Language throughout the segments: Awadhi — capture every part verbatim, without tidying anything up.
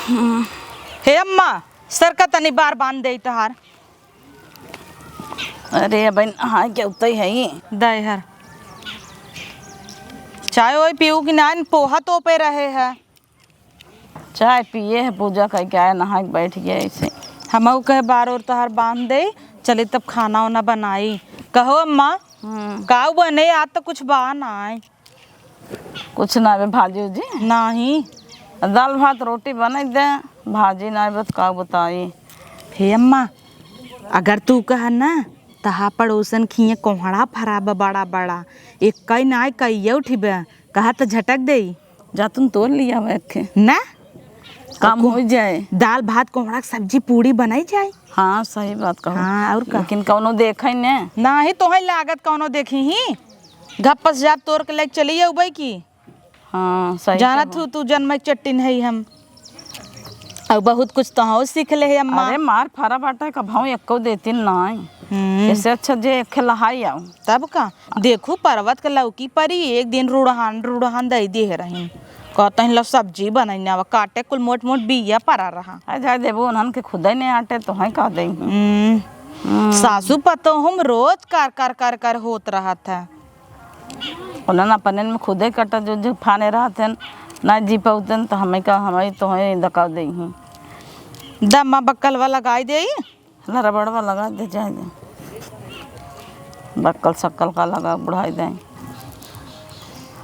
हम्म। हे अम्मा, सर का तनी बार बांध दे तहार। अरे, अब नहाए के उतई है ये। दे हर। चाय ओए पीऊ कि नान, पोहा तो पे रहे है। चाय पिए है, पूजा करके आए, नहा के बैठ गया ऐसे। हमहू कहे बार और तोहार बांध दे, चली तब खाना वाना बनाई। कहो अम्मा, हम्म। काऊ बने? आज तो कुछ बा नाई। कुछ ना बे भाजी उजी? नाही। दाल भात रोटी बने दे, भाजी ना बे तो काऊ बताई। हे अम्मा, अगर तू कह ना, तहा पड़ोसन खिए कोहड़ा फरा बा बड़ा बड़ा, एक कई नाई कई उठिबे, कहा तो झटक देई। जा तुम तोड़ लिया एक खे। ना? काम को-, हो जाए। दाल भात कोहड़ा के सब्जी पूड़ी बनाई जाए। हाँ, सही बात कहो। हाँ, और का? लेकिन कौनो देखे ने? नाही, तोहे लागत कौनो देखी ही। घप्पस जात तोड़ के लेके चली अउबे की। हाँ, सही जानत कहो। हूँ, तू जन्म के चट्टिन है हम। और बहुत कुछ तो सीख ले है अम्मा। अरे, मार फरा बाटे, कभाऊ एक्को देती नाई। हम्म। इससे अच्छा जे एक लहाई आऊ। तब का? देखू, पर्वत के लौकी परी, एक दिन रुड़हान, रुड़हान दे दिए रही। कहते हैं, "लो सब्जी बनैना, अब काटे कुल मोट मोट बिया परा रहा।" आ जाए देबू, उन्हन के खुदे नहीं आटे, तो हैं कह दे। हम्म। हम्म। सासू पतोह हम रोज कर, कर, कर, कर होत रहत है। उन्हन अपने में खुदे कटा जो, जो फाने रहत हैं, ना जी पाउतन, तो हमें का, हमें तो हैं दका दे ही। दमा बक्कलवा लगाई दे। ला रबड़वा लगा दे, जाए दे। बक्कल सक्कल का लगा, बुढ़ाई दे।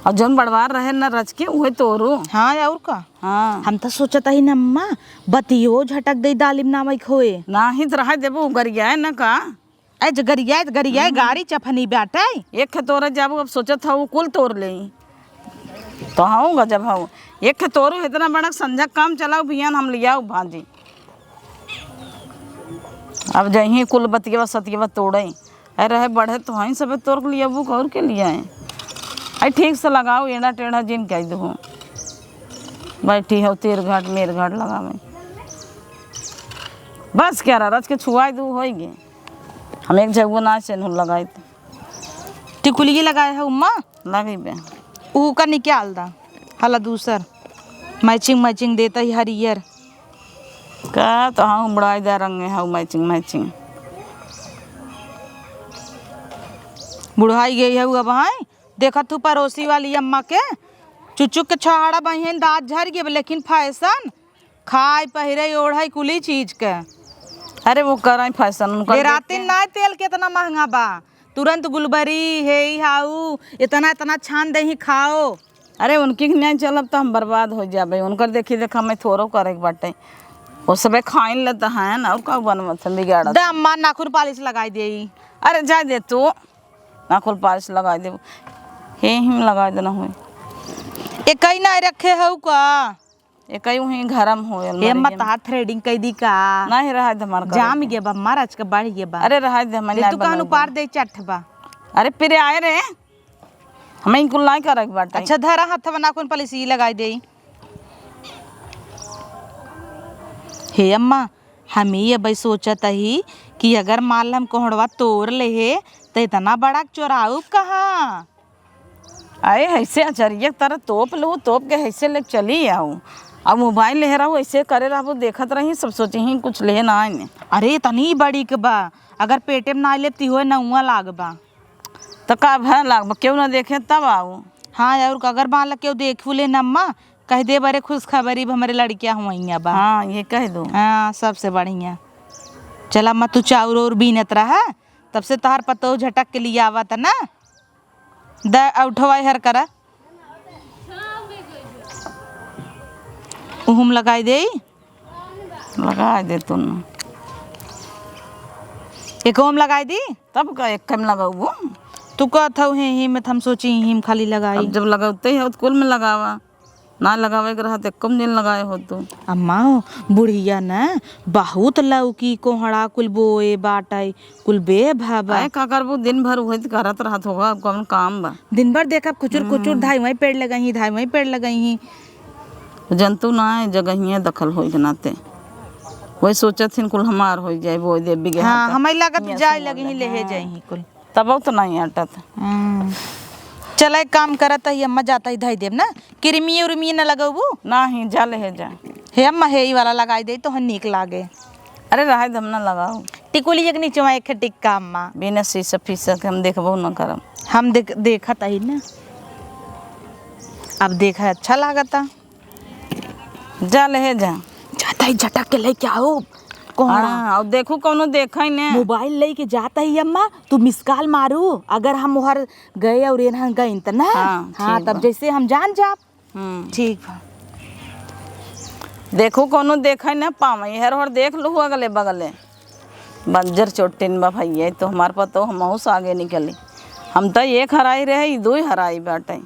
और जौन बड़वार रहे न रच के, उहे तोरू। हाँ, और का? हाँ। हम तो सोचत ही न अम्मा, बतियो झटक दे दालिम नामक होए। नाही त रहे देबू, गरियाए न का? ए, ज-, गरियाए, गरियाए, हम्म। गाड़ी चफनी बाटे। एक खे तोरे जाबू, अब सोचत हऊ, कुल तोड़ लेई। तो हऊ गजब हऊ। एक खे तोरू, इतना बड़ा संझा काम चलाऊ, बिहान हम लियाऊ भाजी। अब जहीं कुल बतियवा सतियवा तोड़े। अरे रहे बढ़े तो हईं सबे तोड़ के लियाबू, और के लियाए। अरे ठीक से लगाओ, एड़ा टेढ़ा जिन कह दू। बैठी हो तीर घाट मेर घाट लगावे। बस क्या रहा, रच के छुआई दू, होई गे। हम एक जगह ना चेन्हू लगाई तो। टिकुलिए लगाए है उम्मा? लगी बे। ऊ का निकाल दा, हला दूसर। मैचिंग मैचिंग देता ही हरियर। का तो हाँ, उमड़ाई दा रंगे है मैचिंग मैचिंग। बुढ़ाई गई है अब, हाँ? देखत तू पड़ोसी वाली अम्मा के, चुचुक के छहाड़ा बहिन दाँत झर गए, लेकिन फैशन, खाए, पहिरे, ओढ़े, कुली चीज के। अरे वो कराई फैशन, उनकर डेरातिन देखे। नाई तेल केतना महंगा बा, तुरंत गुलबरी, हे ई हाउ, इतना, इतना छान देही, खाओ। अरे उनकी के नहीं चलब तो हम बर्बाद हो जाबे। उनकर देखी देखा मैं थोरो करे के बाटे, वो सबे खाइन लेता है ना, और का बनवत है बिगाड़त। द अम्मा नाखून पालिश लगाई देई। अरे जाए दे तू, नाखून पालिश लगाई देबू, हे हिम लगाई देना होई। एकई नाई रखे हऊ का? एकई उहीं घरम हो ए, अलमारी मत में। हाथ थ्रेडिंग कई दी का? नहीं, रहा दे हमार करे जाम के। गे बा, मार आज के बढ़ गे बा। अरे रहा दे, हम ले नहीं तू कहनु बनाऊ पार बा। दे चट बा। अरे फिर आए रे, हमें इनको लाई करे के बाटे। अच्छा धरा हाथ बना कौन पहले सी लगाई दे। हे अम्मा, हम ही अब सोचत ही कि अगर मान ला हम कोहड़वा तोड़ ले हे, तो इतना बड़ा चोराऊ कहाँ? अरे, ऐसे अचरिया तरह तोप लो, तोप के ऐसे ले चली आओ। अब मोबाइल ले रहू, ऐसे करे रहबो, देखत रही, सब सोची ही कुछ ले ना आए। अरे, इतनी बड़ी के बा, अगर पेटे में ना लेब, ती होए नौआ लाग बा। तो का भय लाग बा, केहू ना देखे तब आओ। हाँ, और अगर मान ला केहू देखू ले न अम्मा, कह दे, "बरे खुशखबरी, हमरे लड़किया हुआइया बा।" हाँ, ये कह दो। हाँ, सबसे बढ़िया। चला अम्मा, तू चाउर और बीनत रहा, तब से तोहार पतोह झटक के लिए आवत ना। द उठवाई हर करा। उहुम लगाई देई। लगाई दे तू न। एक ओम लगाई दी। तब का एक में लगाऊ? तू कहत हऊ हे, ही में हम सोची ही में खाली लगाई। अब जब लगाते हो तो कुल में लगावा। ना लगावे के रहत, एक्को दिन लगाए हो तू। अम्मा हो, बुढ़िया न बहुत लौकी कोहड़ा कुल बोए बाटै, कुल बे भाबा। आए का करबू, दिन भर उहे त करत रहत होगा, अब कौन काम बा? दिन भर देखब खुचुर खुचुर, हम्म। धाई वहीं पेड़ लगई ही, धाई वहीं पेड़ लगई ही। जंतु ना है, जगहिया दखल होई के नाते। वही सोचत हिन कुल हमार होई जाए, बोए दे बिगहा हाँ, त। हमारी लागत हियाँ जाए से लगे ही, लेहे हाँ। जाए ही कुल। तब तो नहीं अटत। हम्म। चला, एक काम करत ही अम्मा, जाता ही धई देब ना, किरमी उर्मी न लगउबू? नाही, जा लेहे जा। हे अम्मा, हे ई वाला लगाई देई, तोहन नीक लागे। अरे रहे दे, हम ना लगाऊ। टिकुलिया के नीचे एक ठे टिक्का अम्मा। बिना शीशा फीसा के हम देखबो न करब। हम देख, देखत ही ना, अब देखा अच्छा लागता। जा लेहे जा। जाता ही झटक के लेके आओ। कोहड़ा। हाँ, और देखू कौनो देखा ही ने। मोबाइल लेके जाता ही अम्मा, तू मिस कॉल मारू, अगर हम उहर गए और एनहन गइन त ना। हाँ, हाँ, ठीक तब बा। जैसे हम जान जाब। हम्म। ठीक बा। देखू कौनो देखा ही ना पावे, इहर उहर देख लू अगले बगले। बंजर चोटिन बा भैया, तो हमार पतो हमहू से आगे निकली। हम तो एक हराई रहे, ई दुई हराई बाटे।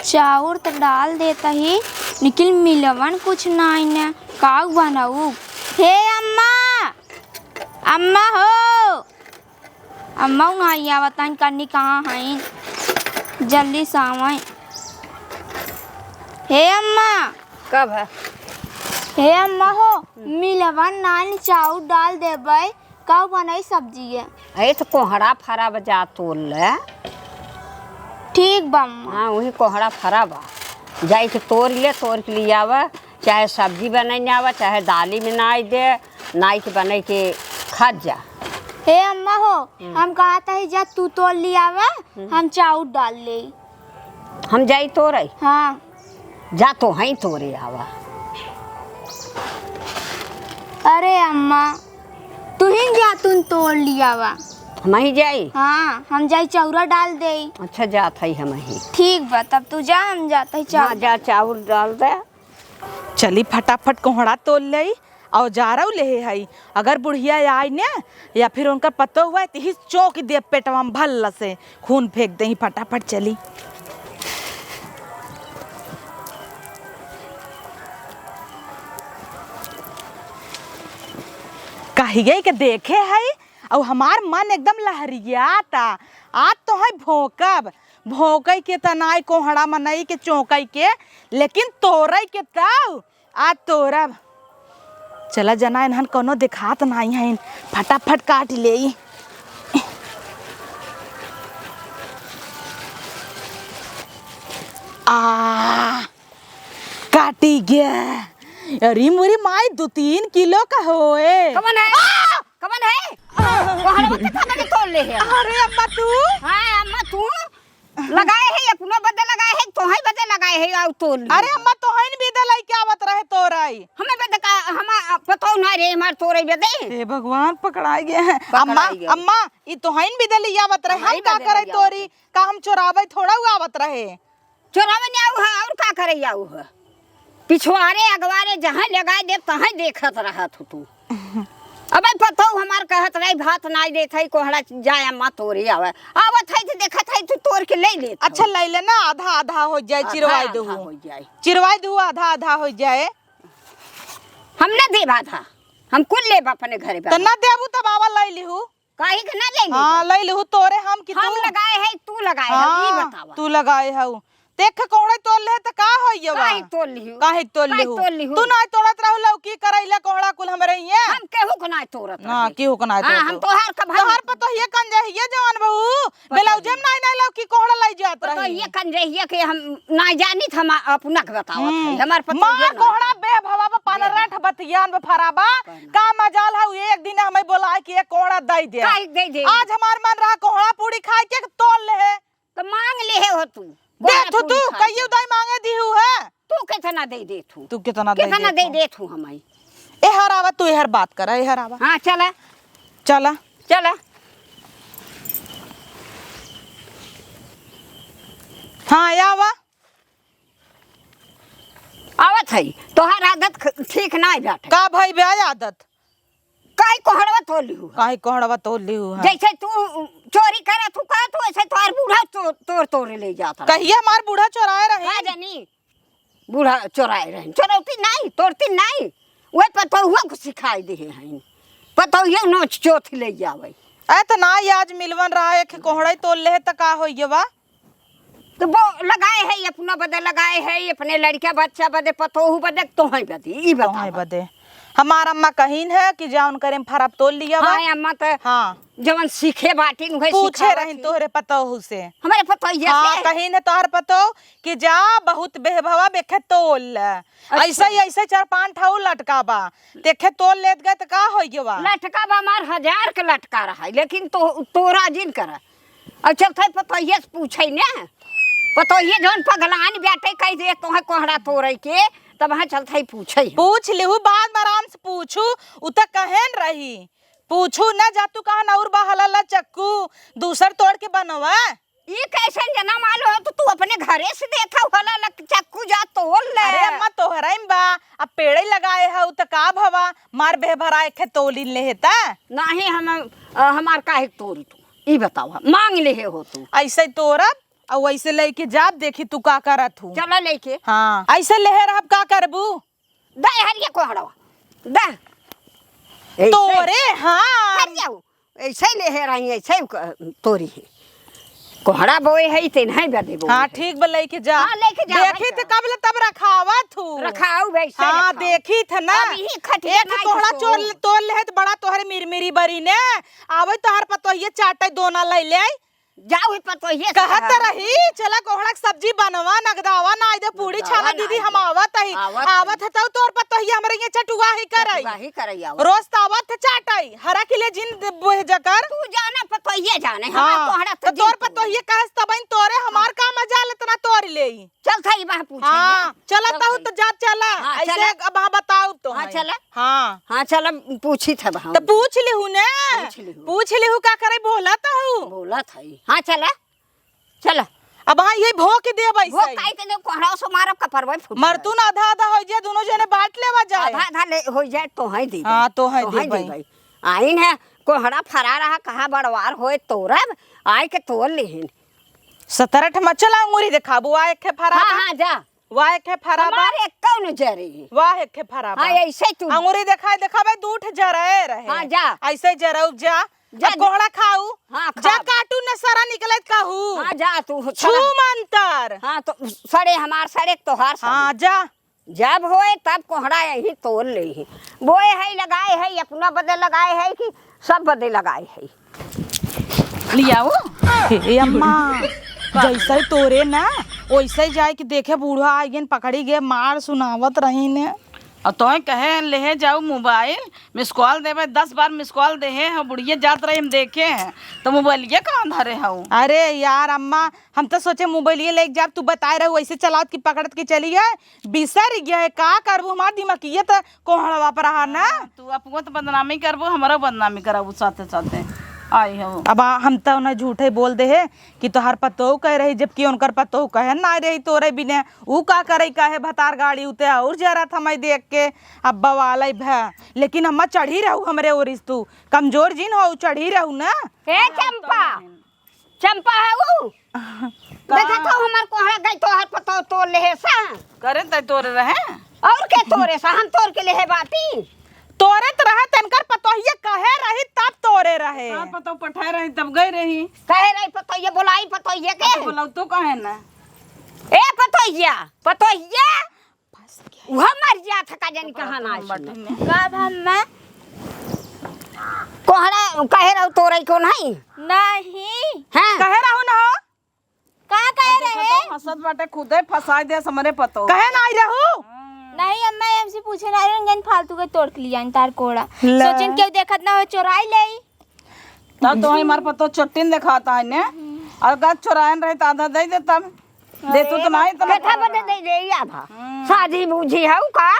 चाउर त डाल देत ही, लेकिन मिलवन कुछ नाई न। का बनाऊ? हे अम्मा, अम्मा हो, अम्मा नाई आवत हैं, कन्नी कहाँ हैं? जल्दी से आवें। हे अम्मा। कब है? हे अम्मा हो, मिलवन नाई, चाउर डाल देबै। का बनाई सब्जी है? ए, तो कोहड़ा फरा बा, जा तोड़ ले। ठीक बा अम्मा। हाँ, वही कोहड़ा फरा बा, जाई के तोड़ ले, तोड़ के ले आवा, चाहे सब्जी बनाई आवा, चाहे दाली में नाई दे, नाई के बनाई के खा जा। हे अम्मा हो, हम्म। हम कहत ही जा तू तोड़ ले आवा, हम्म। हम चाउर डाल ले। हम जाई तोरे? हाँ। जा तो हई तोरे आवा। अरे अम्मा, तुहिन जा तुन तोड़ ले आवा। हम ही जाई? हाँ, हम जाई चौरा डाल देई। अच्छा जात हई हम ही। ठीक बा, तब तू जा, हम जात हई हाँ, चाउर। जा चाउर डाल दे। चली फटाफट कोहड़ा तोड़ लेई। औजारउ लेहे हई, अगर बुढ़िया आई ने या फिर उनकर पतो हुआ त ही चोंक दे पेटवा में भल्ला से, खून फेंक देही फटाफट चली। कहिए के देखे हई, अउ हमार मन एकदम लहरियाता। आज तो है भोंकब, भोंकई के त नाई कोहड़ा मनई के चोंकई के, लेकिन तोरई के तउ आज तोरब। चला जना, इन्हन कौनो देखात नाई है, फटाफट काट लेई। आ, काटी गया। अरे मोरी माई, दो तीन किलो का होए। कवन है? आ! कवन है? कोहड़ा के खाना के तोड़ ले है। अरे अम्मा तू? हाँ अम्मा तू? लगाए है, अपनो बदे लगाए है, तोहई बदे लगाए है, आउ तोड़ ले। अरे अम्मा, तोहइन बदे लइके आवत रहे तोरई। हमें बदे का, हम पतो ना रे, हमार तोरई बदे। हे भगवान, पकड़ाई गए हैं। पकड़ाई अम्मा, गए। अम्मा, ई तोहइन बदे लइके आवत रहे, हम हमारी का बदे करे लइके आवत तोरी? रहे। का हम चोरावे थोड़ा हुआ आवत रहे? चोरावे नहीं आऊ है, और का करे आऊ है? पिछवारे अगवारे जहाँ लगाए दे, तहाँ देखत रहत हो तू। अबे पतोह हमार कहत रही, भात नाई देत है, कोहड़ा जाए अम्मा तोरे आवे। आवत है तो देखत है, तू तोड़ के ले लेत अच्छा, हो। ले लेना, आधा आधा हो जाए, आधा चिरवाई आधा देहू। हो जाए। चिरवाई देहू, आधा आधा हो जाए। हम ना देब आधा, हम कुल लेब अपने घरे त बा। ना देबू तब आवा ले लिहू। काहे के ना ले हाँ, लेबे? ले लिहू, तोरे हम कि हम तू? लगाए है, तू लगाए है, ई हाँ, बतावा। तू लगाए हऊ। देख, कोहड़ा तोड़ ले त का होइए बा? काहे तोड़ लिहू? काहे तोड़ काहे लिहू? तोड़ लिहू? तू ना तोड़त रहू लौकी करैला कोहड़ा कुल हमरे हिये? हम केहू के ना तोड़त ना, रहे। केहू के ना हाँ, तोड़त हम रहू। तोहार का भाई तोहार पतोहिए कंजहिए जवान बहू, पतोहिए। ब्लाउजे में नाई नाई लौकी कोहड़ा लाई जात रही। पतोहिए कंजहिए के हम ना जानित, हम अपना के बतावत हम्म। है। हमार पतोहिए मार ना कोहड़ा बे भवा बा, पान बे राठ बतियान बे फराबा। का मजाल हउ, एक दिन हमें बोलाए कि एक कोहड़ा दई दे। काहे दे दे? आज हमार मन रहा कोहड़ा पूड़ी खाए के, तोड़ ले है। तो मांग ले है हो तू। दे कोहड़ा तू, पूड़ी तू खाए कहियो के। दई मांगे दिहू है। तू कितना दे दे तू? तू कितना दे कितना दे दे तू? दे तू हमाई? एहर आवा, तू एहर बात करा, एहर आवा। हाँ, चला। चला। चला। हाँ, आवा। आवत है, तोहार आदत ख-, ठीक नाई बाटे। का भई बे आदत? काहे कोहड़वा तोड़ लिहू है? काहे कोहड़वा तोड़ लिहू है? जैसे तू चोरी करत हू, कहत हू, वैसे तोहार बूढ़ा चो-, तोड़, तोड़ ले जात रहे। कहिए हमार बूढ़ा चोराए रहे? का जानी, बूढ़ा चोराए रहे। चोरौती नाई, तोड़ती नाई। वही पतोहुआ को सिखाई दे हैं। पतोहिया नोच चोथ ले जावे। ए, त नाई आज मिलवन रहा, एक कोहड़ा ही तोड़ ले है, त का होइए बा? तो वो लगाए है, अपना बदे लगाए है, अपने लड़का बच्चा बदे, पतोहू बदे, तोहई बदे, ई तोहई बतावा। बदे। हमार अम्मा कहिन है कि जा उनकरे में फरब तोल लिया बा। हाँ, अम्मा त हाँ। जवन सीखे बाटिन, उहे पूछे सिखावत रहिन ही। तोहरे पतोहू से। हमरे पतोहिया हाँ, से? कहिन है तोहर पतोह कि जा बहुत बेहभवा बेखे तोल ले। अच्छा। ऐसे ही, ऐसे चार पाँच ठाऊ लटका बा। देखे तोल लेत गए त का होइ गवा? लटका बा हमार हजार के लटका रहा, लेकिन तो, तोरा जिन करा। अब चलत है पतोहिए से पूछे ने। पतोहिए जौन पगलान बाटे कह दे तोहे कोहड़ा तोरे के, तब हाँ चलत है पूछे। पूछ लिहू, बाद में आराम से पूछू, उ त कहेन रही। पूछू न जा तू कहा न और बा हला ला चक्कू, दूसर तोड़ के बनवा। ई कैसन जना माल हो तो तू अपने घरे से देखा होला ला चक्कू जा तोल ले। अरे अम्मा तोहरा ही बा, अब पेड़े लगाए है उ त का भवा, मार बेहभरा एक तोलिन ले हेता। नहीं हम, अ, हमार काहे तोरी तू? ई बतावा, मांग लेहे हो तू। ऐसे तोरब अउ वैसे लेके जाब, देखी तू का करत हूँ। चला लेके। हाँ, ऐसे लेहे रहब, का करबू? दे हरिया कोहड़वा, दे। ऐसे तोरे, हाँ। हरिया हो, ऐसे लेहे रही, ऐसे क-, तोरी है। कोहड़ा बोए है, ते नहीं बदे बोए हाँ, है। ठीक बा, लेके जा। हाँ, लेके जा, देखी भाई थे जा। कब ले तब रखावत हूँ। रखाऊ भाई, से हाँ, रखाऊ। देखी थे ना। अब यही खटिया एक नाई कोहड़ा तो चोर, तोड़ ले है तो बड़ा तोहरे मिरमिरी बरी ने। आवे तोहर पतोहिए चाटे दोना ले ले। जाओ ही पतोहिए से कहत कहा। रही, "चला कोहड़ा के सब्जी बनवा, नगदावा, ना दे पूड़ी नगदावा छाना ना दीदी, हम दे। आवत ही।" आवत ही। आवत है तब तोर पतोहिया हमरे ये चटुआ ही करई। चटुआ ही करई आवत। रोज त आवत है चाटई, हरा किले जिन दे बोहे जकर। तू जाना पतोहिए जाने, हमार हाँ, कोहड़ा त तो तोर जिन तू। पतोहिए कहे से तबइन तोरे, हमार हाँ। का मजाल इतना तोर लेई। चल था ई बाह पूछे हाँ, ले। चला चल तहु था। तो जा चला। हाँ, ऐसे चला। अब हाँ बताओ तो हाँ, हैं। चला। हाँ। हाँ, चला, पूछी था हम। तो पूछ लिहू ने। पूछ लिहू। पूछ लिहू का करे, बोला तहु। बोला था ई। हाँ, चला। चला। अब हाँ, ये भो के देब ऐसे भो ही। काई के देब, कोहड़ा से मारब, कपरवा फूट मरतू जाए। ना आधा आधा हो जाए, दोनों जने बांट लेवा जाए। आधा आधा ले, हो जाए, तो हैं देबे। हाँ, तो हैं तो हैं देबे। देबे। आइन है, कोहड़ा फरा रहा, कहाँ बड़वार होए, तोरब, आए के तोर लिहिन। सतरठ मचला अंगूरी देखाबू, आ एक ठे फरा हाँ, बा। हाँ, जा। वाह, एक ठे फरा बा। हमारे कौन जरी? वाह, एक ठे फरा बा। हाँ, ऐसे तू। अंगूरी देखाए, देखाबे, दू ठे जराए रहे। हाँ, जा। ऐसे जराउब जा। जा, अब जा। कोहड़ा खाऊ। हाँ, जा खाब। काटू न सरा निकलत कहू। हाँ, जा तू, छू सरा। मंतर। हाँ, तो सड़े हमार सड़े, तोहार सड़े। हाँ, जा। जब होए, तब कोहड़ा यही तोड़ लेही। बोए है, लगाए है, अपना बदे लगाए है कि सब बदे लगाए है। लियाओ। ए, ए अम्मा, जैसे तोरे ना, वैसे ही जाए कि देखे बूढ़ा आ गए, पकड़ी गए, मार सुनावत रही ने। और तोहे कहे लेहे जाऊ मोबाइल, मिस कॉल देवे, दस बार मिस कॉल देहे हैं, बुढ़िया जात रही, हम देखे हैं, तो मोबाइलिया कहाँ धरे हऊ? अरे यार अम्मा, हम तो सोचे मोबाइलिया लेके जाब, तू बताए रहू, ऐसे चलावत की पकड़त के चली गए, बिसर गया है, का करबू, हमार दिमागिया तो कोहड़वा पर रहा ना। हाँ, तू अपनो तो बदनामी करबू, हमरो बदनामी करबू साथे साथे। आई हो। अब आ, हम तो उन्हें झूठे बोल दे है कि तोहार पतोह कह रही, जबकि उनकर पतोह कहे ना रही तोरे बिने। ऊ का करे, काहे भतार गाड़ी उते और जरा थमाई देख के अब बवाले भे। लेकिन अम्मा चढ़ी रहू हमरे ओरिस, तू कमजोर जिन हो, चढ़ी रहू ना। हे चंपा, चंपा है ऊ? का? देखा तो हमार कोहड़ा गई, तोहर पतोह तोड़ लेहे सा। करे तै तोरे रहे? और के तोरे सा? हम तोड़ के लेहे बाटी। तोरे त रहे, तनकर पतोहिया कहे रही तब तोरे रहे। तार पतोह पठाए रही तब गई रही। कहे रही पतोहिया, बोलाई पतोहिया के। तो बोलाऊ तो कहे ना। ए पतोहिया, पतोहिया। वह मर जात है का जानी कहाँ ना हम सुने। बटन में। का भा अम्मा? कोहड़ा कहे रहू तोरे को नहीं? नहीं। हाँ। कहे रहू ना हो? का कहे अब देखो रहे? तो हंसत बाटे, खुदे फंसाए दे हमरे पतोह। कहे ना आई रहू? नहीं अम्मा, हमसे पूछे ना रहे, जन फालतू के तोड़ के लिया तार कोड़ा। ले। सोचन केहू देखत ना हो, चोराई लेई। तब तो हमार पतोह चोट्टिन देखाता है ने। अगर चोरायन रहे तो आधा दे देता। दे तू तो नहीं तो कथा बदे दे दे या था। हम्म। साझी बूझी है का?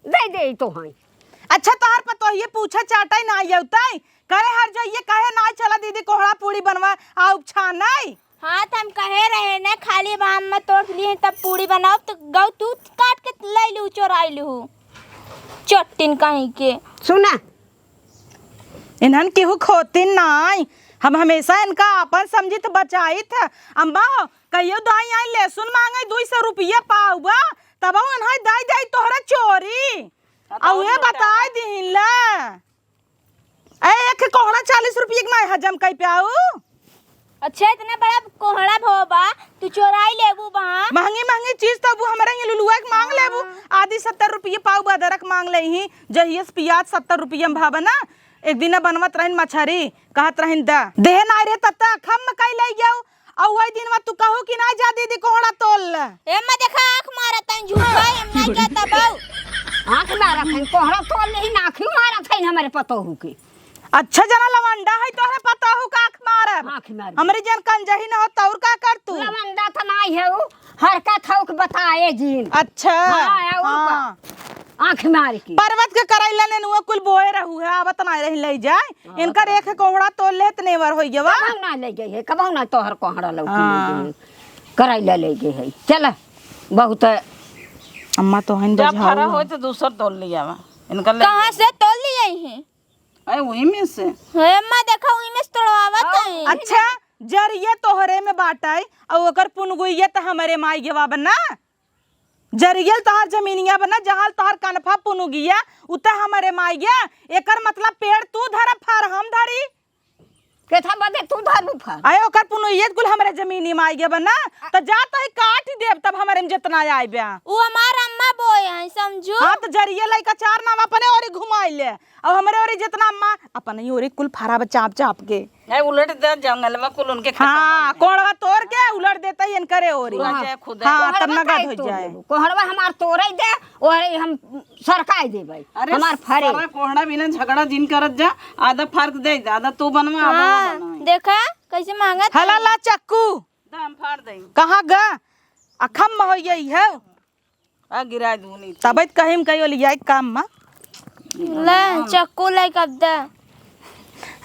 दे दे तो हैं। अच्छा, तोहर पतोहिए पूछे चाटे ना आउतै? करे हर जइए कहे ना चला दीदी कोहड़ा पूड़ी बनवा आउ छानै। हाँ, त हम कहे रहे ना, खाली बा हम तोड़ लिए तब पूड़ी बनाओ, तो गौ तू काट के ले लू, चोराई लू। चोट्टिन कहीं के। सुना। इन्हन केहू खोतिन नाई, हम हमेशा इनका आपन समझित बचाइत। अम्मा हो, कहियो दाई आई लहसुन मांगे, दुई सौ रुपया पाव बा, तब उन्हें दाई दाई तोहरा चोरी। हाँ, तो आ उहे और बताए दिहिन ला। ए, एक कोहड़ा चालीस रुपया के नाई हजम कई प्याऊ। अच्छा, इतना बड़ा कोहड़ा भवा बा, तू चोराई लेबू बा? महंगी महंगी चीज तो वो हमरे ही लुलुआ के मांग लेबू। हाँ। आधी सत्तर रुपये पाव अदरक मांग ले ही, जहियस पियाज सत्तर रुपये में भाव ना। एक दिन बनवत रहिन मछरी, कहत रहिन द देह ना रे तत्ता खम कई ले जाऊ। और वही दिन में तू कहू कि ना जा दीदी कोहड़ा तोल ले। ए अम्मा देखा आँख मारत है झूठा, हम ना जाता बाऊ। आँख मारत है, कोहड़ा तोल ले ही ना आँखी मारत है हमरे पतोहू के। अच्छा जना लवंडा है तोहरे पतोहू का आँख मारब। आँख मार। हमरी जन कंजही न हो तौर का कर तू? लवंडा त नाई है उ, हरकत हौ के बताए जीन। अच्छा। हाँ, और का? हाँ। आँख मार के। पर्वत के करैला नेनुआ कुल बोए रहू है, आवत ना रही ले जाए। हाँ, इनकर तो एक कोहड़ा तोल लेत नेवर होई गवा। कबहू ना ले गई है, कबहू ना तोहर कोहड़ा लौकी हाँ। ले गई है। करैला ले गई है। चल, बहुत अम्मा तो हइन जा बजाऊ फरा है। होई तो दूसर तोल लियावा। इनका ले कहाँ से तोल लिया है? अरे वही में से। हे अम्मा, देखा, वही में से तोड़वावत हाँ। है। अच्छा, जरिये तोहरे में बाटै, और ओकर पुनगुइये त हमरे माई गेवा बना। जरियल तोहार जमीनिया बना, जहाँ तोहार कनफा पुनुगिया, उ त हमरे माई गे। एकर मतलब पेड़ तू धर, फर हम धरी। केथा बदे तू धरबू फर? अरे ओकर पुनुइये कुल हमरे जमीनी माई गे बना, त जा तो ही काट देब, तब हमरे में जितना आइबे। उ हमार अम्मा बोए हैं, समझू। हाँ, त जरिये लइका चार नाम अपने ओरी घुमाई ले। अब हमरे ओरी जितना अम्मा, अपने ही ओरी कुल फरा बा चाप चाप के। है, उलट दे जंगलवा कुल उनके खेतवा हाँ, में। कोड़वा तोड़ के उलट देता ही इनकरे ओरी। पूरा हाँ। जाए खुदे। हाँ, तब कोहड़वा नगद काहे हो तोड़ जाए। देबू? कोहड़वा हमार तोड़े दे, ओरे हम सरकाई देबै। अरे, हमार फरे। सारा कोहड़ा बिना झगड़ा जिन करत जा, आधा फर्क दे दे, आधा तू बनवा, आधा वो हाँ, बनवा। देखा, कैसे मांगत हला है। ला चक्कू। दा, हम फाड़ देई। कहाँ गा? अखम में हो यही है। आ, गिरा दूनी। तबे त कहिम कहियो लियाई काम मा। ले, चक्कू ले कब दे।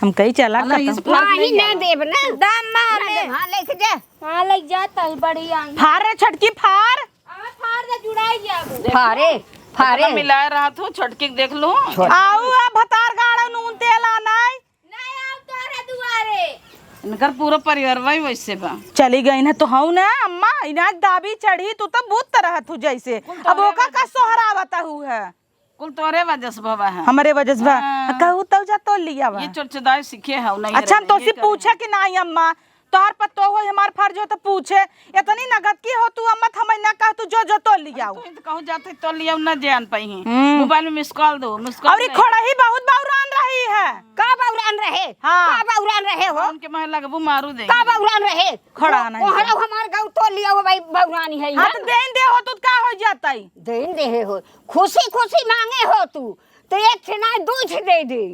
हम कही चला अला, खत्म। इस फाड़ नहीं, नहीं ना जाए। देब ना। दाम मा ना हमें। देब, हाँ, लेके जा। हाँ, लेके जा, तल बड़ी आई। फाड़ रे छटकी, फाड़। अब फाड़ दे, जुड़ाई जाबो। फाड़े, फाड़े। इतना मिलाए रहा तू, छटकी के देख लो। छोट। आऊ, अब भतार गाड़ा नून तेल आनाई। नहीं आऊ तोहरे दुआरे। इनकर पूरा परिवार वही वैसे बा। चली गई ना तो हऊ ना अम्मा, इनाज दाबी चढ़ी, तू तो बूत तरह तू जैसे। कुल अब तोहरे ओका का वजह से। सोहरावत हऊ है? कुल तोहरे वजह से भवा है। हमरे वजह से भवा। हाँ। कहू तऊ जा तो लिया बा। ये चोरचदाई सीखे है, नहीं अच्छा, हम रहे, तोसे ये करे पूछे हैं। कि नहीं अम्मा, तोहर पतो हो, हमार फर्ज हो तो पूछे। इतनी नगद की हो तू अम्मा, त हमें ना कह तू जो, जो तो लियाऊ। तू तो कहूँ जाते तो लियाऊ ना जान पाई। हम्म। मोबाइल में मिस कॉल दो, मिस कॉल और ये नहीं। खड़ही बहुत बौरान रही है। का बौरान रहे? हाँ। का बौरान रहे हो? उनके मैं लगबू मारू दे। का बौरान रहे? खड़ा वो, नहीं वो है। हमार गऊ तो लियाऊ भाई बौरानी है हाँ, यहाँ। तो देन दे हो तू का हो जाता है? देन दे हो, खुशी खुशी मांगे हो तू, तो एक ठे ना दू ठे दे दे,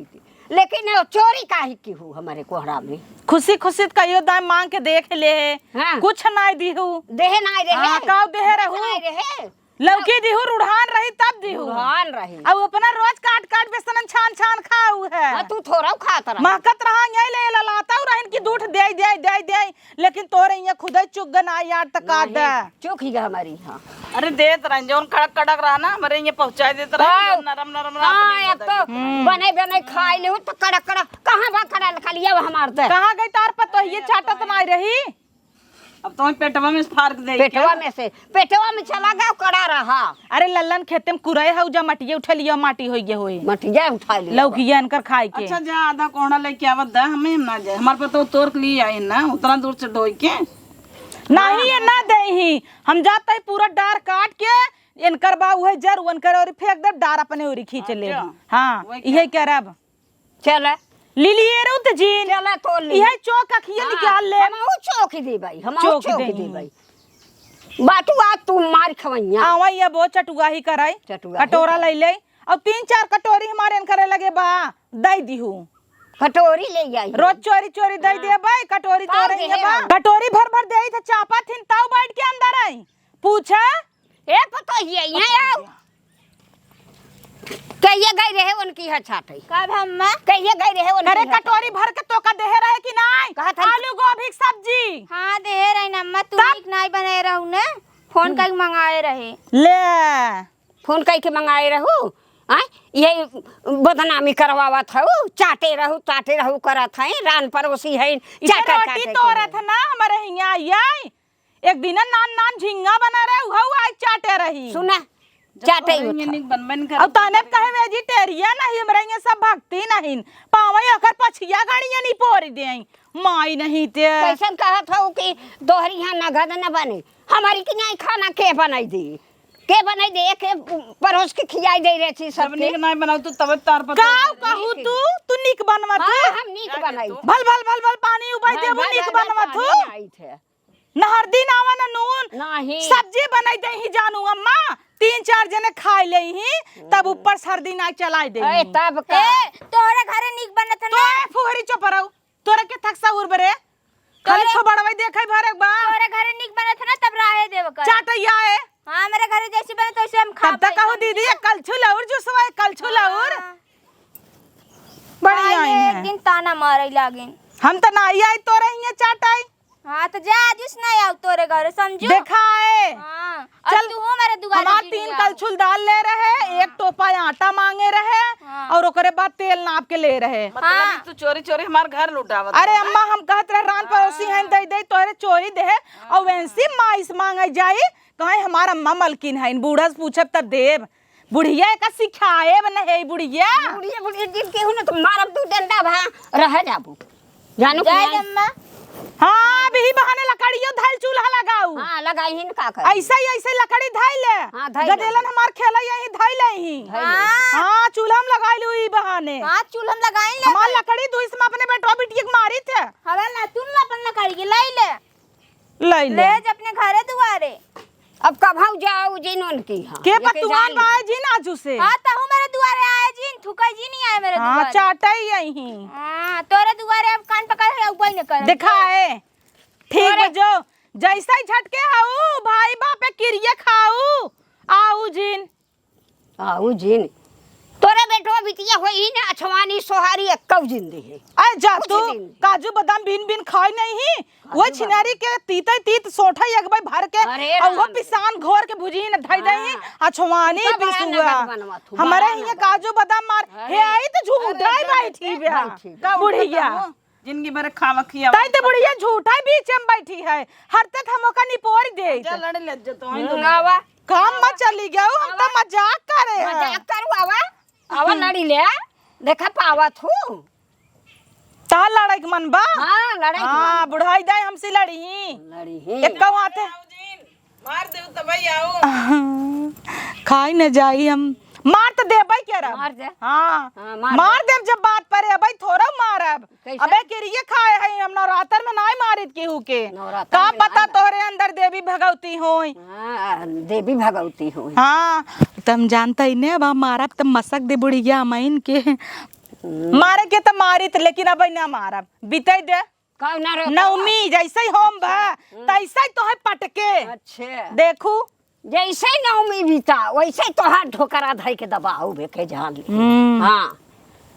लेकिन वो चोरी काहे की हो हमारे कोहड़ा में? खुशी खुशी त कहियो दाम मांग के देख ले। हाँ। कुछ नाई दिहू। देहे नाई रहे। हाँ, काऊ देहे कुछ रहू? नाई रहे। लौकी दिहू, रुढ़ान रही तब दिहू। रुढ़ान रही। अब अपना रोज काट काट बेसनन छान छान खाऊ है। हाँ, तू थोड़ा खात रहा। महकत रहा, यही ले ललाता रहन की दूठ दे, दे, दे, दे। लेकिन तोरे इहाँ खुदे चुग गना यार त का नहीं, दे। चुग ही गा हमारी, हाँ। अरे देत रहन, जौन कड़क कड़क रहा ना, हमरे इहाँ पहुँचाए देत रहन, हाँ। जौन नरम नरम रहा, हाँ, अपने अब तो हम्म। बने बने खाई लेहू तो कड़क कड़क, कहाँ बा कड़क कलिया हमार दे? कहाँ गई तार पतोहिए चाटत नाई रही? अब तो पेटवा में से फाड़ के दे पेटवा के। में से, पेटवा में चला गया, कड़ा रहा। अरे लल्लन खेते में कुरए हऊ जा, मटिया उठा लिया, माटी होई गया होई। मटिया उठा लिया। लौकिया इनकर खाए के। अच्छा जा, आधा कोहड़ा लेके आवत दा, हमें हम ना जाए। हमार पतोह तोर के लिए आई ना, उतना दूर से ढोई के। नहीं, ये ना दे ही। हम जात ही पूरा डार काट के, इनकर बा उहे जर, उनकर ओरी फेंक देब, डार अपने ओरी खींच ले। अच्छा। हाँ, वही इहे क्या? करब। चला। लिलिए रुत जीन। चला तोड़ ली। इहे चौक अखिए हाँ, निकाल ले। हम चौक ही दे भाई, हम चौक चौक ही दे। दे भाई। बाटू आज तू मार खवैया। आवा ये बो चटुआ ही कराई। चटुआ ही कटोरा कराई। ले ले। और तीन चार कटोरी हमारे इनकरे लगे बा, दई दिहू। कटोरी ले आई। रोज चोरी चोरी दई हाँ। दे भाई, कटोरी पाव तोरे दे ये है बा। हम। कटोरी भर भर दे थे, चापा थिन ताऊ बैठ के अंदर आई। पूछा? ए पतोहिए, यहाँ आओ। कहिए गई रहे उनकी है छाटई? कब हम माँ? कहिए गई रहे उनकी अरे है कटोरी छाटई? भर के तोका देहे रहे कि नाई? कहा था आलू गोभी की सब्जी। हाँ, देहे रही ना अम्मा, तू तब? नीक नाई बनाए रहू ने, फोन हम्म। करके मंगाए रहे। ले। फोन करके मंगाए रहू? आय, ये बदनामी करवावत हऊ, चाटे रहू, चाटे रहू करत है, रान परोसी है, इसे चाटे, रोटी चाटे तोरत करत। ना, हमारे हियाँ आई आई। एक दिन नान नान झिंगा बना रहे, उहऊ आज चाटे रही। सुना, चाटे ही उठा। निक बनबे न करे। अब तने कहे vegetarian नहीं, हमरा इहाँ सब भक्ति नहीं। पावे ओकर पछिया गणिया निपोर देई। माई नहीं ते। कैसन कहत हऊ कि तोहरी यहाँ नगद न बने? हमरी के यहाँ खाना के बनाई दे? के बनाई दे? के परोस के खियाई दे रहे थी जब सबके? निक नहीं बनाऊ तो तब तार पर काऊ तो कहू नीक। तू, तू निक बनवा हाँ, तू। हम नीक बनाई। भल, भल, भल, भल, पानी उबाई भल, देबू, भल, नीक भल, भल, बनवा पानी तू। आई थे। न हरदी, न आवा, न नून। नहीं। सब्जी बनाई दे ही जानू अम्मा, तीन चार जने खाई ले ही, तब ऊपर सर्दी ना चलाई दे ए, ही। तब का? ए, तोहरे घरे नीक बनत है ना? तोरे फुहरी चुप रहो, तोरे के थक सहूर बरे। खाली तोरे थोबड़वे देखे भर एक बार। तोरे घरे नीक बनत है ना, तब राहे देव कर। चाटैया है। हाँ, मेरे घरे जैसे बने तैसे हम खा तब तक पाई। कहू दीदी, ये कलछुल और जूसवा है, कलछुल और। हाँ। बढ़िया आई है। एक दिन ताना मारे लागिन। हम त ना आई, आई तोरे हियाँ चाटाई। हाँ, तो जा, जिस नहीं आऊ तोरे घरे, समझू? देखाए। हाँ, और चल, तू हमारे दुआरे हमार गिर तीन जाओ। कलछुल दाल ले रहे, हाँ। एक टोपा आटा मांगे रहे, हाँ। और ओकरे बाद तेल नाप के ले रहे। मतलब हाँ। कि तू चोरी चोरी हमार घर लुटावत अरे हो ना? अम्मा, हम कहत रहे, रान पड़ोसी हैं, हाँ। दे दे, तोहरे चोरी दे, हाँ। और वैसी माइस मांगे जाई, कहे हमार अम्मा मलकिन है, बूढ़ा से पूछब तब देब। बुढ़िया एका सिखाएब न है बुढ़िया। बुढ़िया, बुढ़िया जिन केहू न तो मारब दू डंडा भा रह जाबू। जानू कि जाए नहीं? अम्मा। हाँ, अभी बहाने लकड़ियो धइल चूल्हा लगाऊ। हाँ, लगाई ही न का करी। ऐसे ही, ऐसे लकड़ी धइल। हाँ, धइल। गदेलन हमार खेला यही धइल ही। धइल। हाँ। हाँ, चूल्हा में लगाई लू ई बहाने। हाँ, चूल्हा में लगाई ले। हमार लकड़ी दुई से में अपने बेटवा बिटिया के मारी थे। हवा ला, तू ना अपन लकड़ी के लाई ले। लाई ले। ले जा अपने घरे दुआरे। अब कभऊ जाऊ जिन उनकी, हाँ। के लेके पतुआन जाई। बाए जिन आजू से? हाँ, तहू मेरे दुआरे आए जिन, थुका जी नहीं आए मेरे हाँ, दुआरे। चाटा ही यही। हाँ, तोरे दुआरे अब कान पकड़ के उबई न कर। देखाए। ठीक तोरे बा जो, जैसे ही झटके आऊ, भाई बापे किरिया खाऊ, आऊ जिन। आऊ जिन। तोरे बेटवा बिटिया होई ना, अछवानी सोहारी एक्कऊ जिन देहे। अरे जा कुछ तू, दिन। काजू बादाम बीन बीन खाई नहीं ही। काजू वो बादाम। छिनारी के तीते तीत सोठा एक बाई भर के, अरे और वो राम रे। पिसान घोर के भुजी न धई दही, हाँ। अछवानी तू तो बड़ा बिसुआ। नगद बनवा तू, हमारे बड़ा हियाँ नगद। काजू बादाम मार, अरे, हे आई तो झूठा अरे, ही बैठी बे। बैठी बे। का बुढ़िया। उठता हो? जिंदगी भर खावा खियावा। ताई तो बुढ़िया झूठा ही बीच में बैठी है, हर तक हम ओका निपोर दे। जा लड़े लज जतो, हम्म, आवा। काम मत चली गया, हम तो आवा। मजाक करे हैं। मजाक करू, आवा। आवा, हम्म। लड़ी ले। देखा पावत हूँ। ता लड़ाई के मन बा? हाँ, लड़ाई के हाँ, मन बा। बुढ़ाई दाई हमसे लड़ी। लड़ी ही। एक कहूँ आते। मार देउ तबई आओ। खाई न जाई हम। मार त देबई के रब। मार दे। हाँ। हाँ, मार मार दे। देब जब बात परे, अबई थोड़ा मारब। कैसे? अबे किरिये खाए हई हम, नवरात्र में नाई मारित केहू के। नवरात्र का में पता नाई तोहरे अंदर देवी भगवती होई। हाँ, देवी भगवती होई। हाँ, त हम जानत ही ने, अब हम मारब त मसक दे बुढ़िया हमइन के। हम्म। मारे के त मारित, लेकिन अबई ना मारब, बितई दे। कौन रे? नवमी जैसे ही होम भा, हम्म। तैसे ही तोहे पटके। अच्छा। देखू। जैसे ही नवमी बीता, वैसे ही तोहार ढोकरा धई के दबाऊ बे के जान ले। हम्म। हाँ।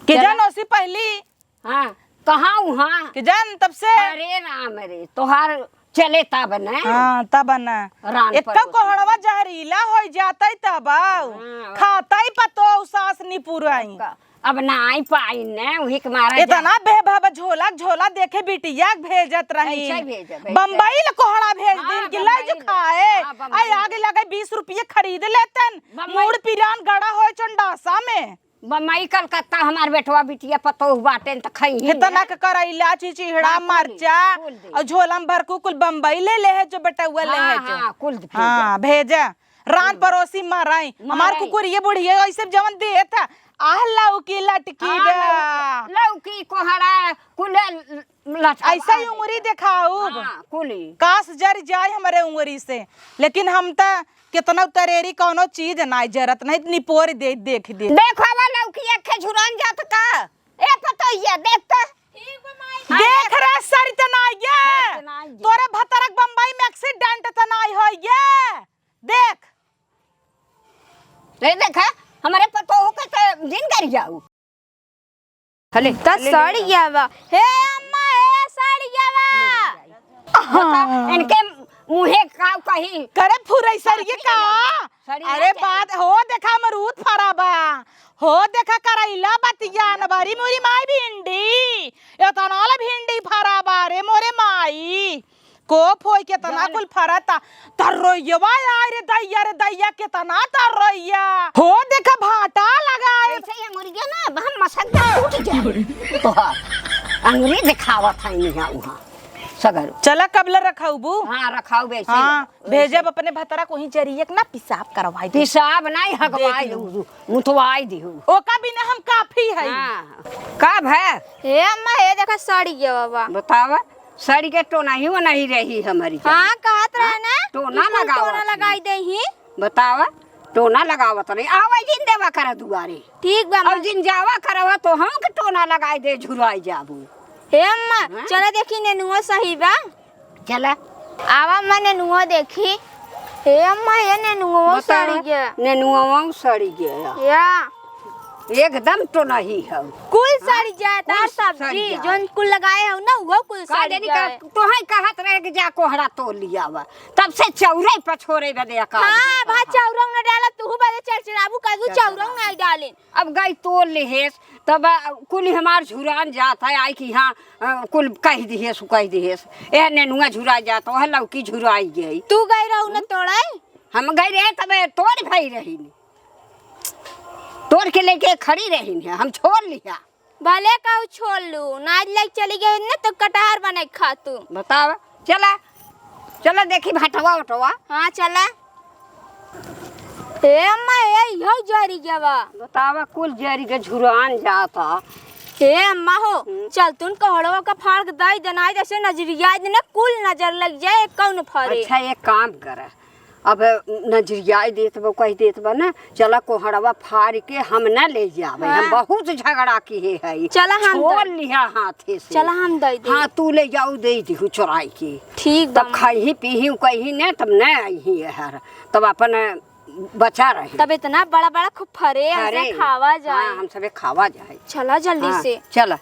के चला। जन ओसी पहली। हाँ। कहाँ वहाँ? के जन तब से। अरे राम रे, तोहार चले तब न। हाँ, तब न। रान एक परोस कोहड़वा में। जहरीला होई जातई तब आऊ। हाँ। खातई पतोह सास निपुरई। का? अब नाई पाई ने, उही के मारा जा। इतना बेभव झोला, झोला देखे बिटिया के भेजत रही। ऐसे भेजब, ऐसे। बम्बई ल कोहड़ा भेज हाँ, दिन कि लाई जो बम्बई ल। खाए। हाँ, बम्बई आई ल। आगे लगे बीस रुपये खरीद लेतन। बम्बई। मूड़ पिरान गड़ा होए चंडासा में। बम्बई कलकत्ता हमार बेटवा बिटिया पतोह बाटेन त खई ही इतना है। के करैला, चिचिहड़ा, हाँ, कुल, मरचा, कुल दे। और झोला में भर के कुल बम्बई ले ले है जो बेटवा ले हाँ, है जो। हाँ, कुल भेजा। हाँ, भेजा। रान परोसी माराई। हमार माराई। कुकुर ये बुढ़िया ऐसे जवन देत है। आह, लौकी लटकी आह, बा। लौ-, लौकी, कोहड़ा, कुल लटका ऐसा ही बा। उंगरी देखाऊ। हाँ, कुली। काश जर जाए हमरे उंगरी से। लेकिन हम त केतना तरेरी कौनो चीज नाई जरत नहीं, निपोर दे, देख दे। देखो बा लौकी एक झुरन जात का। ए पतोहिया, देख त। ठीक बा माई। हाँ, देख देख। रे, सर त नाई गे। सर त नाई गे। तोरे भतरक बम्बई में accident त नाई होई गे। देख। ए देखा, हमरे पतोहू के त दिन कर जाऊ। हले, त हले, सड़ ले। गया बा। हे अम्मा, हे सड़ गया बा। देखा, इनके मुँहे का कही। करे फुरई सरिये का? सरिये अरे का? बात हो, देखा अमरूद फरा बा। हो देखा करैला बतियान बा। अरे मोरी माई भिंडी। एतना ला भिंडी फरा बा रे मोरे माई। कोप होई, केतना जान- कुल फरता। तरोइयवा आय रे दैया, रे दैया, केतना तरोइया। हो देखा भाटा लगाए। ऐसे ही अंगुरिया ना, अब हम मसक दे टूट जाए। तोहार अंगुरी दिखावत है यहाँ वहाँ सगरो। चला, कबला रखउबू? हाँ, रखाउ वैसे ही। हाँ, वैसे। भेजब अपने भतरा को ही जरिए के ना पिसाब करवाई दे। पिसाब नहीं, हगवाई देख लू। दू, मुतवाई दिहू। ओका बिना हम काफी है। हाँ। का भै? हे अम्मा, हे देखा सड़ी गया बाबा। बतावा, सड़ी के टोनही वनही रही हमरी जान। हाँ, कहत रहे हाँ? ना टोना कि कुल लगावत टोना ही। लगाई दे ही। बतावा, टोना लगावत रही। आवा जिन देवा करा दुआरे। ठीक बा, अब अम्मा। जिन जावा करवा तो हम के टोना लगाई दे, झुराई जाबू। हे अम्मा, हाँ? चला देखी नेनुआ सही बा। चला। आवा अम्मा नेनुआ देखी। हे अम्मा, ये नेनुआ बतावा, सड़ी गया। नेनुआ सड़ी गया। या। एकदम टोनही है। कुल हाँ? सड़ी जाए, कुल तार सब्जी, सड़ी जाए। जौन कुल लगाए हो ना, वो कुल का सड़ी जानी का, जाए। तोहे कहत रहे कि जा कोहड़ा तोड़ लिया हुआ, तब से चौरे पछोरे बदे अकाल हाँ, होता भा है। चौरंग न डाला, तू बदे चरचराबू, कदू चरचरा। चौरंग नहीं डाले। अब गई तोड़ लिहेस, तब, आ, कुल हमार झुरान जात है, आई कि हाँ, आ, कुल कह दिहेस, कह दिहेस। ए नेनुआ झुरा जात, वह लौकी झुराई गई। तू गई रहू न हम्म? तोड़े? हम गई रहे, तब तोड़ भई रही। तोड़ के लेके खड़ी रही है, हम छोड़ लिया। भले कहू छोड़ लू, नाज लग चली गई न तो कटहर बने खा तू। बतावा, चला, चला देखी भटवा उठवा। हाँ, चला। ए अम्मा, ए, इहो जरी गवा। बतावा, कुल जरी के झुरान जाता। ए अम्मा हो, हम्म। चल तुन कोहड़वा का फाड़ के दाई देना, जैसे नजरिया देना, कुल नजर लग जाए, कौन फरे। अच्छा, एक काम कर, अब नजरियाई देत बा, कह देत बा ना, चला कोहड़वा फाड़ के हम ना ले जावे, हम हाँ। बहुत झगड़ा किहे है। चला हम छोड़ दे- लिहा हाथे से। चला हम दे दे। हाँ, तू ले जाऊ, दे दिहू चोराई के। ठीक बा। तब खाइही पीही कहीं ना, तब ना आइही हर, तब अपन बचा रही। तब इतना बड़ा बड़ा खूब फरे, हमसे अरे, खावा जाए। हाँ, हम सबे खावा जाए। चला जल्दी हाँ, से। चला।